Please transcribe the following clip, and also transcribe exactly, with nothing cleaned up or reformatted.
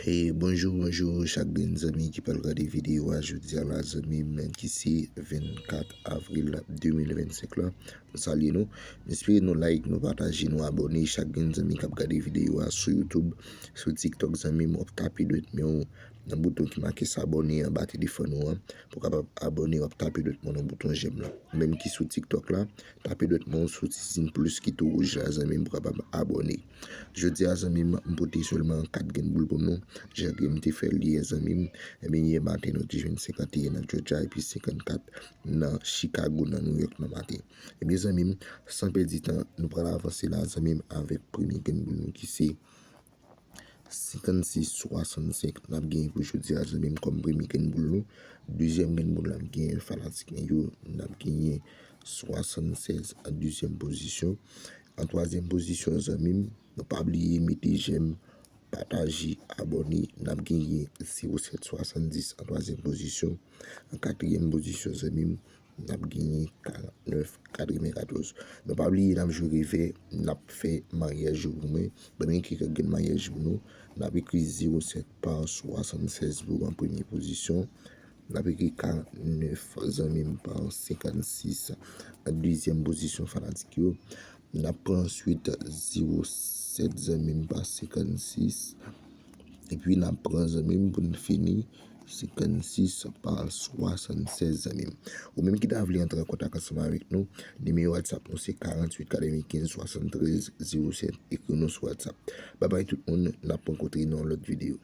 E bonjou, bonjou chak grenn zanmi ki pral gade videyo a jodi a la, zanmi m, ki se vennkat avril de mil vennsenk la. M salye nou. M espere nou like, nou pataje, nou abòne. Chak grenn zanmi k ap gade videyo a sou YouTube, sou TikTok, zanmi m, w ap tape dwèt men w nan bouton ki make s'abonner anba telefòn ou an pou w kapab abòne. W ap tape dwèt men w nan bouton j'aime la. Ou menm ki sou TikTok la, tape dwèt men w sou ti siy plis ki tou wouj la, zanmi m, pou w kapab abòne. Jodi a, zanmi m, m pote sèlman kat grenn boul pou nou. Jan ke m te fè l yè, zanmi m, ebyen, yè maten, nou te jwenn senkanteyen nan Georgia epi senkannkat nan Chicago, nan New York, nan maten. Ebyen, zanmi m, san pèdi tan, nou pral avanse la, zanmi m, avèk premye grenn boul nou ki se senkannsis swasannsenk n ap genyen pou jodi a, zanmi m, kòm premye grenn boul nou. Dezyèm grenn boul n ap genyen, fanatik mwen yo, n ap genyen swasannsèz an dezyèm pozisyon. An twazyèm pozisyon, zanmi m, nou pa bliye mete j'aime, pataje, abòne, n ap genyen zewo sèt swasanndis an twazyèm pozisyon. An katriyèm pozisyon, zanmi m, n ap genyen karantnèf katrevenkatòz. Nou pa bliye n ap jwe revè, n ap fè maryaj yo pou mwen. Ban m ekri kèk grenn maryaj pou nou. N ap ekri zewo sèt pa swasannsèz pou an premye pozisyon. N ap ekri karantnèf, zanmi m, pa senkannsis an dezyèm pozisyon, fanatik yo. N ap pran answit zewo sèt, zanmi m, pa senkannsis. Epi n ap pran, zanmi m, pou n fini, senkannsis pa swasannsèz, zanmi m. Ou menm ki ta vle antre an kontak ansanm avèk nou, nimewo WhatsApp nou se karanntuit katrevenkenz swasanntrèz zewo sèt. Ekri nou sou WhatsApp. Babay tout moun, n ap rankontre nan yon lòt videyo.